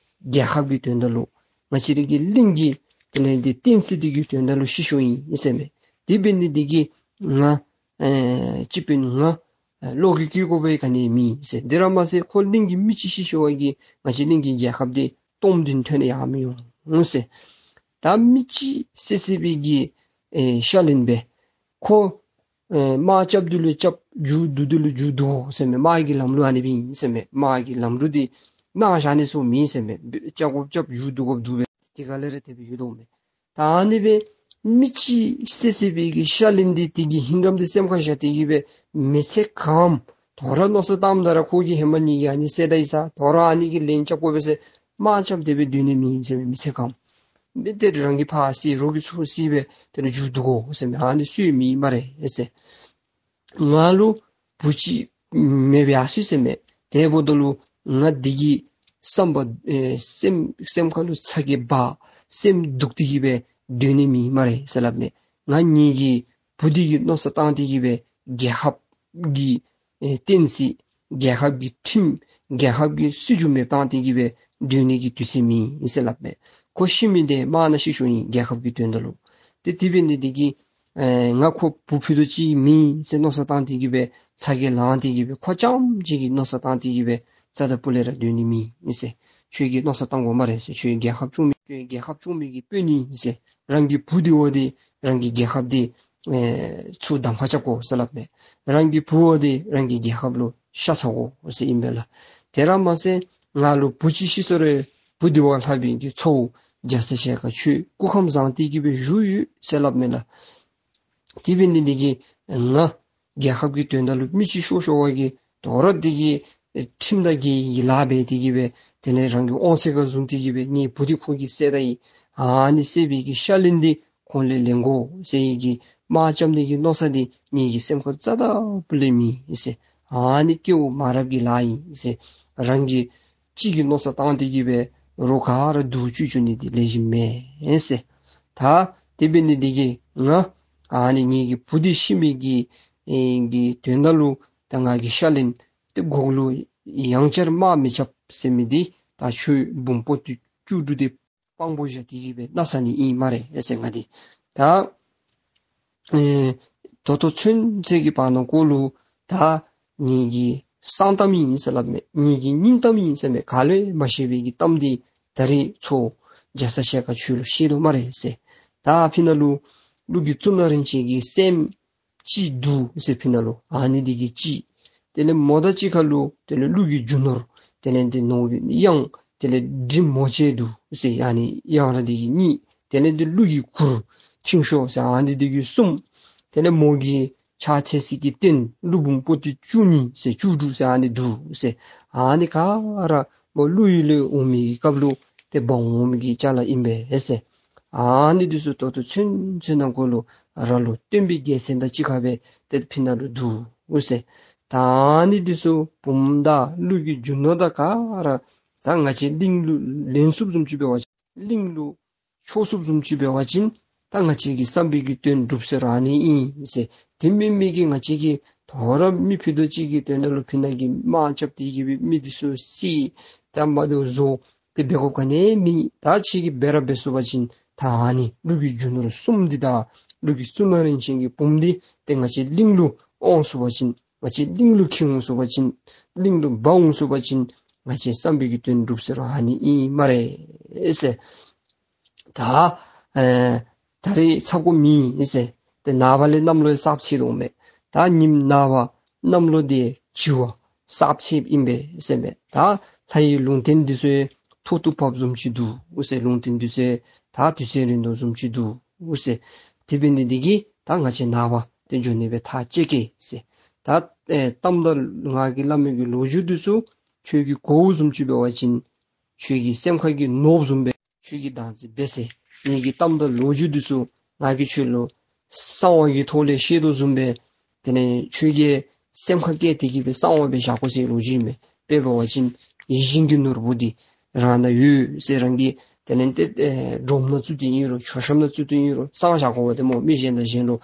རྒྱལ་ཁབ་ཀྱི་དོན་དག་ལུ་ང་བཅས་ར་གི་གླིང་གི་དེ་ལས་ཏེ་བསྟན་སྲིད་འདི་གི་དོན་དག་ལུ་ཤི་ཤོར་ཨིན་ཟེར་མས། དེ་འབད་ནི་འདི་གིས་ང་ཨེ་སྤྱི་དཔོན་ང་ཨེ་བློ་གི་སྐྱིད་པོ་སྦེ་ག་ནི་མེད་ཟེར། དེ་ར་མ་ཚད་ཁོ་གླིང་གི་མི་ཅིག་ཤི་ཤོར་བ་གིས་ང་བཅས་གླིང་གི་རྒྱལ་ཁབ་འདི་སྟོངམ་འདི་ཐོན་ནི་ཡང་མི་འོང་ཟེར། ད་མི་ཅིག་བསད་བསད་པའི་གི་ཨེ་ཤ་ལན་སྦེ་ཁོ་ཨེ་དམག་རྐྱབ་འདི་ལུ་རྐྱབ་རྒྱུག་འདུག་འདི་ལུ་རྒྱུག་འདུག་ཟེར་མས། དམག་གི་ལམ་ལུགས་ཨ་ནི་སྦེ་ཨིན་ཟེར་མས། དམག་གི་ལམ་ལུགས་འདི་ནང་བཞག་ནི་ཚུ་མེད་ཟེར་མས། རྐྱབ་དགོཔ་རྐྱབ་རྒྱུག་འདུག་དགོཔ་འདུག་སྦེ་དེ་ག་ལས་ར་དེ་སྦེ་ཡོད་དོ་མས། ད་ཨ་ནི་སྦེ་ མི་ཅིག་བསད་བསད་པའི་གི་ཤ་ལན་འདི་དེ་གི་ཧིང་ཁམས་འདི་སེམས་ཁར་བཞག་སྟེ་གི་སྦེ་མི་ཚེ་གང་དོ་རུང་མནོ་བསམ་བཏངམ་ད་ར་ཁོ་གིས་ཧེ་མ་ངེ་གི་ཨ་ནི་བསད་ད་ཡི་ས། དོ་རུང་ཨ་ནི་གི་ལན་རྐྱབ་དགོ་པས་ཟེར་དམག་རྐྱབ་སྟེ་སྦེ་སྡོད་ནི་མེད་ཟེར་མས། མི་ཚེ་གང་འདི་ཏེ་རང་གི་ཕར་བསད་རོགས་ཀྱི་ཚུར་བསད་སྦེ་ཏེ་ར་མཇུག་བསྡུ་དགོ་ཟེར་མས། ཨ་ནི་སུ་ཡང་མེད་སྨ་རེ་ཟེར། ང་ལུ་བུ་ཅིག་མེད་པའི་ཨ་སུ་ཟེར་མས། དེ་འབདཝ་ད་ལུ་ང་འདི་གི་བསམ་པ་ཨེ་སེམས་སེམས་ཁ་ལུ་ཚ་གྱང་འབག་སེམས་སྡུག་སྟེ་གི་སྦེ་སྡོད་ནི་མེད་སྨ་རེ་ཟེར་སླབ་མས། ང་ངེ་གི་བུ་འདི་གི་མནོ་བསམ་བཏང་སྟེ་གི་སྦེ་རྒྱལ་ཁབ་ཀྱི་ཨེ་བསྟན་སྲིད་རྒྱལ་ཁབ་ཀྱི་ཁྲིམས་རྒྱལ་ཁབ་ཀྱི་སྲིད་བྱུས་མེདཔ་བཏང་སྟེ་གི་སྦེ་སྡོད་ནི་གི་དུས་ཚོད་མེད་ཟེར་སླབ་མས། ཁོ་ཤི་མི་འདི་དམག་ནང་ཤི་སོང་ཡི་རྒྱལ་ཁབ་ཀྱི་དོན་དག་ལུ། ཏེ་དེ་འབད་ནི་འདི་གིས་ཨེ་ང་ཁོ་བུ་ཕུད་རྡོག་ཅིག་མེད་ཟེར་མནོ་བསམ་བཏང་སྟེ་གི་སྦེ་ཚ་གྱང་ལངས་ཏེ་གི་སྦེ་ཁོ་རྐྱངམ་ཅིག་གི་མནོ་བསམ་བཏང་སྟེ་གི་སྦེ་རྩ་དང་སྤུ་ལས་ར་སྡོད་ནི་མེད་ཟེར། ཁྱོད་ཀྱིས་མནོ་བསམ་བཏང་དགོ་སྨ་རེ་ཟེར། ཁྱོད་རྒྱལ་ཁབ་སྐྱོང་མི་ཁྱོད་རྒྱལ་ཁབ་སྐྱོང་མི་གི་དཔོན་ཨིན་ཟེར། རང་གི་བུ་འདི་འོ་འདི་རང་གི་རྒྱལ་ཁབ་འདི་ཨེ་ཚུར་གདམ་ཁ་རྐྱབ་དགོ་ཟེར་སླབ་མས། རང་གི་བུ་འོ་འདི་རང་གི་རྒྱལ་ཁབ་ལུ་ཤ་ཚ་དགོ་ཟེར་ཨིན་པས་ལགས། དེ་ར་མ་ཚད་ང་ལུ་བུ་ཅིག་ཤི་སོང་རུང་བུ་འདི་བ་ལྷག་པའི་གི་ཚ་བོ་རྒྱ་ཚ་ཞལ་དཀར་ཁྱོད་སྐུ་ཁམས་བཟང་སྟེ་གི་སྦེ་བཞུགས་ཡོད་ཟེར་སླབ་མས་ལགས། དེ་འབད་ནི་འདི་གིས་ང་རྒྱལ་ཁབ་ཀྱི་དོན་དག་ལུ་མི་ཅིག་ཤོར་ཤོར་བ་གིས་དོ་རུང་འདི་གིས་ཁྲིམས་དང་འགལ་བའི་གི་ལཱ་འབད་དེ་གི་སྦེ་དེ་ལས་རང་གི་དབང་ཚད་ཁར་བཟུང་སྟེ་གི་སྦེ་ངེའི་བུ་འདི་ཁོ་གིས་བསད་ད་ཡི། ཨ་ནི་བསད་པའི་གི་ཤ་ལན་འདི་ཁོང་ལས་ལེན་དགོ་ཟེར་བའི་གི་དམག་རྐྱབ་ནི་གི་མནོ་བསམ་འདི་ངེ་གི་སེམས་ཁར་རྩ་དང་སྤུ་ལས་མེད་ཟེར། ཨ་ནི་སྐྱེ་བོ་མ་རབས་ཀྱི་ལཱ་ཨིན་ཟེར། རང་གི་གཅིག་གི་མནོ་བསམ་བཏང་སྟེ་གི་སྦེ་རོགས་ག་ར་སྡུག་བཅུག་བཅུག་ནི་འདི་ལེགས་ཤོམ་མེན་ཟེར། ད་དེ་འབད་ནི་འདི་གིས་ང་ཨ་ནི་ངེ་གི་བུ་འདི་ཤི་མི་གི་ཨེ་གི་དོན་དག་ལུ་ད་ང་གི་ཤ་ལན་འདི་འགོག་ལུ་ཡང་བསྐྱར་དམག་མི་རྐྱབ་ཟེར་མི་འདི་ད་ཁྱོད་འབུམ་པོ་ཏི་བཅུ་དྲུག་འདི་དཔང་པོ་བཞག་སྟེ་གི་སྦེ་མནའ་ཟ་ནི་ཨིན་སྨ་རེ་ཟེར། ང་འདི་ད་ཨེ་ད་ལྟོ་ཚུན་ཚོད་ཀྱི་བར་ན་ཁོ་ལུ་ད་ངེ་གི་གསང་གཏམ་ཨིན་ཟེར་སླབ་མས། ངེ་གི་སྙིང་གཏམ་ཨིན་ཟེར་མས། ག་ལུ་ཡང་མ་བཤད་པའི་གི་གཏམ་འདི་ད་རིས་ཚ་བོ་རྒྱ་ཚ་ཞལ་དཀར་ཁྱོད་ལུ་བཤད་དོ་སྨ་རེ་ཟེར། ད་ཕི་ནང་ལུ་ཀླུ་གི་གཙུག་ན་རིན་ཆེན་གྱི་སྲསམོ་ཅིག་འདུག་ཟེར། ཕི་ནང་ལུ་ཨ་ནི་འདི་གིས་གཅིག། དེ་ལས་མོ་དང་གཅིག་ཁར་ལུ་དེ་ལས་ཀླུ་གི་རྒྱུ་ནོར་དེ་ལས་འདི་ནོར་བུ་གཡང་དེ་ལས་འབྲི་མོ་ཅིག་འདུག་ཟེར། ཨ་ནི་གཡང་ར་འདི་གིས་གཉིས། དེ་ལས་འདི་ཀླུ་གི་གུར་ཐིང་ཤོག་ཟེར། ཨ་ནི་འདི་གིས་གསུམ། དེ་ལས་མོ་གི་ཕྱག་འཚལ་ས་གི་རྟེན་ཀླུ་འབུམ་པོ་ཏི་བཅུ་གཉིས་ཟེར་བཅུ་དྲུག་ཟེར་ཨ་ནི་འདུག་ཟེར། ཨ་ནི་ག་ར་མོ་ཀླུ་ཡུལ་ལས་འོང་མི་གི་སྐབས་ལུ་ཏེ་འབག་འོང་མི་གི་ཅ་ལ་ཨིན་པས་ཟེར། ཨ་ནི་འདི་ཚུ་ད་ལྟོ་ཚུན་ཚོད་ནང་འཁོད་ལུ་ར་ལུ་སྟོན་པའི་རྒྱལ་མཚན་དང་གཅིག་ཁར་སྦེ་ཏེ་ཕི་ནང་ལུ་འདུག་ཟེར། ད་ཨ་ནི་འདི་ཚུ་བུམོ་དང་ཀླུ་གི་རྒྱུ་ནོར་དང་ག་ར་ད་ང་བཅས་གླིང་ལུ་ལེན་ཚུགསཔ་བཟུམ་ཅིག་འབད་བ་ཅིན་གླིང་ལུ་འཕྱོག་ཚུགསཔ་བཟུམ་ཅིག་འབད་བ་ཅིན་ད་ང་བཅས་ཀྱི་བསམ་པའི་གི་དོན་འགྲུབ་ཟེར་ར་ཨ་ནི་ཨིན་ཟེར། དེ་མེན་མི་གི་ང་བཅས་ཀྱིས་དོ་རུང་མི་ཕུད་རྡོག་གཅིག་གི་དོན་དག་ལུ་ཕི་ནང་གི་དམག་རྐྱབ་སྟེ་གི་སྦེ་མི་འདི་ཚུ་བསད་ད་མ་འདི་བཟོ་སྟེ་འབད་དགོཔ་ག་ནི་མེད། ད་ཁྱེད་ཀྱིས་འབད་ར་འབད་ཚུགས་པ་ཅིན་ད་ཨ་ནི་ཀླུ་གི་རྒྱུ་ནོར་གསུམ་འདི་དང་ཀླུ་གི་གཙུག་ན་རིན་ཆེན་གྱི་བུམོ་འདི་ཏེ་ང་བཅས་གླིང་ལུ་འོང་ཚུགས་པ་ཅིན་ང་བཅས་གླིང་ལུ་འཁྱིད་འོང་ཚུགས་པ་ཅིན་གླིང་ལུ་འབག་འོང་ཚུགས་པ་ཅིན་ང་བཅས་བསམ་པའི་གི་དོན་འགྲུབ་ཟེར་ར་ཨ་ནི་ཨིན་སྨ་རེ་ཟེར། ད་ཨེ་ད་རིས་ཚ་གོ་མེད་ཟེར། ཏེ་ནངས་པ་ལས་གནམ་ལོ་ཡང་གསརཔ་ཆགས་དོ་མས། ད་ཉིནམ་ནངས་པ་གནམ་ལོ་འདི་བྱི་བ་གསརཔ་ཆགསཔ་ཨིན་པས་ཟེར་མས། ད་ལྷ་ཡི་ལུང་བསྟན་འདི་ཚུ་ཐོག་ཏུ་བབས་བཟུམ་ཅིག་འདུག་ཟེར། ལུང་བསྟན་འདི་ཚུ་ད་དུས་ཚོད་རན་དོ་བཟུམ་ཅིག་འདུག་ཟེར། དེ་འབད་ནི་འདི་གིས་ད་ང་བཅས་ནངས་པ་ཏེ་འགྱོ་ནི་སྦེ་ཐག་བཅད་གེ་ཟེར། ད་ཨེ་གཏམ་དང་ང་གིས་སླབ་མི་གི་ལོ་རྒྱུས་འདི་ཚུ་ཁྱོད་ཀྱིས་གོཝ་བཟུམ་ཅིག་འབད་བ་ཅིན་ཁྱོད་ཀྱི་སེམས་ཁ་གི་ནོར་བུ་བཟུམ་སྦེ་ཁྱོད་ཀྱིས་བདག་འཛིན་འབད་ཟེར། ངེ་གི་གཏམ་དང་ལོ་རྒྱུས་འདི་ཚུ་ང་གིས་ཁྱོད་ལུ་གསང་བ་གི་ཐོག་ལས་བཤད་དོ་བཟུམ་སྦེ་དེ་ལས་ཁྱོད་ཀྱིས་སེམས་ཁར་བཀལ་ཏེ་གི་སྦེ་གསང་བ་སྦེ་བཞག་དགོ་ཟེར་ལོ་རྒྱུས་མས། དཔེ་འབད་བ་ཅིན་ཡིད་བཞིན་གྱི་ནོར་བུ་འདི་རང་ནང་ཡོད་ཟེར། རང་གིས་དེ་ལས་ཏེ་ཨེ་སྒྲོམ་ནང་བཙུགས་ཏེ་ཨིན་རུང་མཆོད་བཤམ་ནང་བཙུགས་ཏེ་ཨིན་རུང་གསང་བཞག་དགོ་པས། ཏེ་མོ་མི་གཞན་དང་གཞན་ལུ་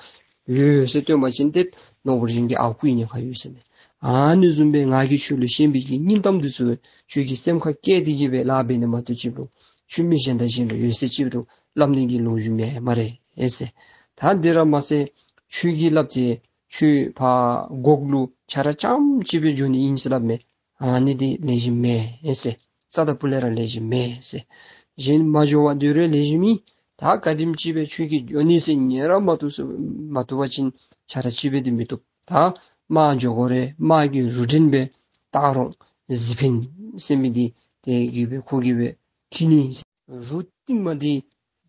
ཡོད་ཟེར་སྟོན་པ་ཅིན་ཏེ་ནོར་བུ་གཞན་གྱིས་ཨརཝ་བརྐུ་ནི་ཉེན་ཁ་ཡོད་ཟེར་མས། ཨ་ནི་བཟུམ་སྦེ་ང་གིས་ཁྱོད་ལུ་བཤད་པའི་གི་སྙིང་གཏམ་འདི་ཚུ་ཁྱོད་ཀྱིས་སེམས་ཁར་བཀལ་ཏེ་གི་སྦེ་ལཱ་འབད་ནི་མ་གཏོགས་ཅིག་ལུ་ཁྱོད་མི་གཞན་དང་གཞན་ལུ་ཡོད་ཟེར་ཅིག་ལུ་སླབ་ནི་གི་ལོ་རྒྱུས་མེད་སྨ་རེ་ཟེར། ད་འདི་ར་མ་ཚད་ཁྱོད་ཀྱིས་སླབ་སྟེ་ཁྱོད་ཕར་འགོག་ལུ་ཆ་ར་རྐྱངམ་ཅིག་སྦེ་འགྱོ་ནི་ཨིན་ཟེར་སླབ་མས། ཨ་ནི་འདི་ལེགས་ཤོམ་མེན་ཟེར། རྩ་དང་སྤུ་ལས་ར་ལེགས་ཤོམ་མེན་ཟེར། གཞན་མ་འགྱོ་བར་སྡོད་རུང་ལེགས་ཤོམ་ཨིན། ད་ག་དེམ་ཅིག་སྦེ་ཁྱོད་ཀྱིས་འགྱོ་ནི་ཟེར་ཉན་ར་མ་བཏུབ་ཟེར་མ་བཏུབ་པ་ཅིན་ཆ་ར་ཅིག་སྦེ་འདི་མི་བཏུབ། ད་དམག་འགྱོ་དགོ་རུང་དམག་གི་རུ་འདྲེན་སྦེ་སྟག་རོང་གཟིག་འཕེན་ཟེར་མི་འདི་དེ་གིས་སྦེ་ཁོ་གིས་སྦེ་འཁྱིད་ནི། རུ་རྟིང་མ་འདི་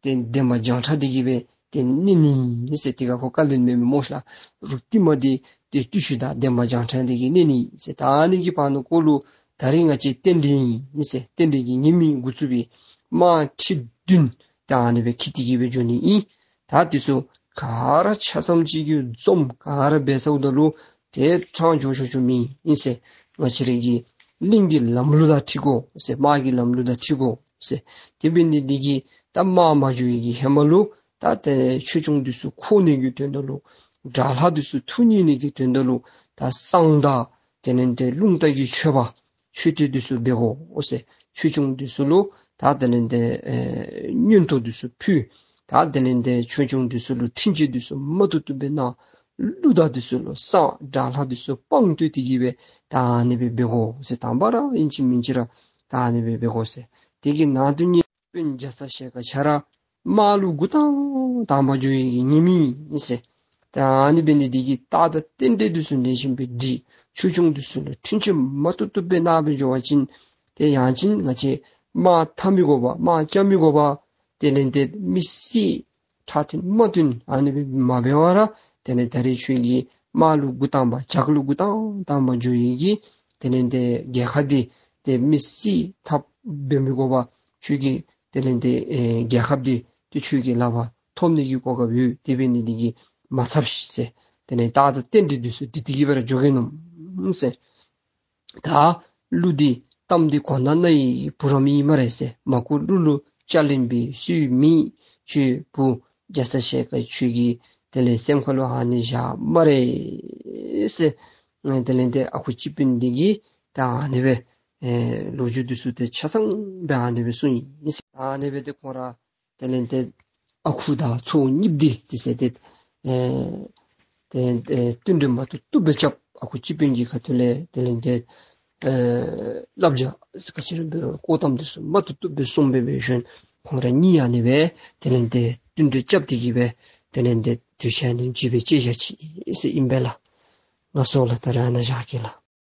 ཏེ་འདན་མ་བྱང་ཁྲ་འདི་གིས་སྦེ་ ཏེ་མནན་ནི་ཨིན་ཟེར། དེ་ཁར་ཁོ་བཀའ་ལན་མེད་མི་སྨོ་ཤ་ལགས། རུ་ཏི་མ་འདི་ཏེ་བརྟུལ་ཞུགས་དང་ལྡན་པ་བྱང་ཁྲ་འདི་གིས་མནན་ནི་ཨིན་ཟེར། ད་ཨ་ནི་གི་བར་ན་ཁོ་ལུ་ད་རིས་ང་བཅས་རྟེན་འབྲེལ་ཨིན་ཟེར། རྟེན་འབྲེལ་གྱི་ཉིནམ་འགོ་བཙུགས་པའི་དམག་ཁྲི་བདུན་ད་ཨ་ནི་སྦེ་འཁྱིད་དེ་གི་སྦེ་འགྱོ་ནི་ཨིན། ད་འདི་ཚུ་ག་ར་ཆ་ཚང་ཅིག་གི་འཛོམས་ག་ར་འབད་ཚརཝ་ད་ལུ་ཏེ་ཕྲང་འགྱོ་ཆོག་ཆོག་མེན་ཨིན་ཟེར། ང་བཅས་རའི་གི་གླིང་གི་ལམ་ལུགས་དང་འཁྲིལ་དགོ་ཟེར། དམག་གི་ལམ་ལུགས་དང་འཁྲིལ་དགོ་ཟེར། དེ་འབད་ནི་འདི་གིས་ད་དམག་མ་འགྱོ་བའི་གི་ཧེ་མ་ལུ་ད་ཏེ་ཆོས་སྐྱོང་འདི་ཚུ་འཁོར་ནི་གི་དོན་དག་ལུ་དགྲ་ལྷ་འདི་ཚུ་ཐུགས་མཉེས་ནི་གི་དོན་དག་ལུ་ད་བསང་དང་དེ་ལས་ཏེ་རླུང་རྟ་གི་མཆོད་པ་མཆོད་རྟེན་འདི་ཚུ་འབད་དགོ་ཟེར། ཆོས་སྐྱོང་འདི་ཚུ་ལུ་ད་དེ་ལས་ཏེ་ཨེ་མངོན་རྟོགས་འདི་ཚུ་ཕུལ། ད་དེ་ལས་ཏེ་ཆོས་སྐྱོང་འདི་ཚུ་ལུ་འཕྲིན་བཅོལ་འདི་ཚུ་མ་ཐུབ་ཐུབ་སྦེ་གནང་། ཀླུ་དང་འདི་ཚུ་ལུ་བསང་དགྲ་ལྷ་འདི་ཚུ་དཔང་བསྟོད་དེ་གི་སྦེ་ད་ཨ་ནི་སྦེ་འབད་དགོ་ཟེར། དང་པ་ར་ཨིན་ཅི་མིན་ཅི་ར་ད་ཨ་ནི་སྦེ་འབད་དགོ་ཟེར། དེ་གི་ནང་དུ་ནི་དཔོན་རྒྱ་ཚ་ཞལ་དཀར་ཁྱོད་ར་དམག་ལུ་འགོ་དང་དང་པ་འགྱོ་བའི་གི་ཉིནམ་ཨིན་ཟེར། ད་ཨ་ནི་འབད་ནི་འདི་གིས་རྟགས་དང་རྟེན་འབྲེལ་འདི་ཚུ་ལེགས་ཤོམ་སྦེ་སྒྲིག། ཆོས་སྐྱོང་འདི་ཚུ་ལུ་འཕྲིན་བཅོལ་མ་ཐུབ་ཐུབ་སྦེ་གནང་སྦེ་འགྱོ་བ་ཅིན་ཏེ་ཡང་ཅིན་ང་བཅས་དམག་འཐབ་མི་དགོ་པ་དམག་རྐྱབ་མི་དགོ་པ་དེ་ལས་ཏེ་མི་བསད་ཁྲག་བཏོན་དམག་བཏོན་ཨ་ནི་སྦེ་མ་འབད་བར་དེ་ལས་ད་རིས་ཁྱོད་ཀྱིས་དམག་ལུ་འགོ་དང་པ་ཇག་ལུ་འགོ་དང་དང་པ་འགྱོ་བའི་གི་དེ་ལས་ཏེ་རྒྱལ་ཁ་འདི་ཏེ་མི་བསད་འཐབ་འབད་མི་དགོ་པ་ཁྱོད་ཀྱིས་དེ་ལས་ཏེ་ཨེ་རྒྱལ་ཁ་འདི་ཏེ་ཁྱོད་ཀྱི་ལག་པར་ཐོབ་ནི་གི་གོ་སྐབས་ཡོད། དེ་འབད་ནི་འདི་གིས་མ་འཚབ་ཤིག་ཟེར། དེ་ལས་རྟགས་དང་རྟེན་འབྲེལ་འདི་ཚུ་སྒྲིག་སྟེ་གི་སྦེ་ར་འགྱོ་གེ་མནོ་ཟེར། ད་གླུ་འདི་གཏམ་འདི་གོ་ན་རྣའི་བུ་རམ་ཨིན་སྨ་རེ་ཟེར། མ་གོ་གླུ་ལུ་བཅའ་ལེན་པའི་སྲོལ་མེད། ཁྱོད་བུ་རྒྱ་ཚ་ཞལ་དཀར་ཁྱོད་ཀྱི་དེ་ལས་སེམས་ཁ་ལུ་ཨ་ནི་བཞག་སྨ་རེ་ཟེར། ཨེ་དེ་ལས་ཏེ་ཨ་ཁུ་སྤྱི་དཔོན་འདི་གིས་ད་ཨ་ནི་སྦེ་ཨེ་ལོ་རྒྱུས་འདི་ཚུ་ཏེ་ཆ་ཚང་སྦེ་ཨ་ནི་སྦེ་གསུངས་ཡི་ཟེར། ཨ་ནི་སྦེ་ཏེ་ཁོང་ར་དེ་ལས་ཏེ་ཨ་ཁུ་དང་ཚའོ་གཉིས་འདི་དེ་ཟེར་ཏེ་ཨེ་ཏེ་ཨེ་བསྟུན་གྲོས་མ་ཐུབ་ཐུབ་སྦེ་རྐྱབ། ཨ་ཁུ་སྤྱི་དཔོན་གྱི་ཁ་ཐུག་ལས་དེ་ལས་ཏེ་ཨེ་བསླབ་བྱ་ག་ཅི་ར་འབད་རུང་བཀོད་གཏམ་འདི་ཚུ་མ་ཐུབ་ཐུབ་སྦེ་གསུངས་སྦེ་འབད་ཞིནམ་ཁོང་ར་གཉིས་ཨ་ནི་སྦེ་དེ་ལས་ཏེ་བསྟུན་གྲོས་རྐྱབ་སྟེ་གི་སྦེ་དེ་ལས་ཏེ་གྲོས་ཆོད་ཨ་ནེམ་ཅིག་སྦེ་བཅད་བཞག་ཅི་ཟེར་ཨིན་པས་ལགས། ལགས་སོ་ལགས། ད་རེས་ཨ་ནཱ་བཞག་གེ་ལགས།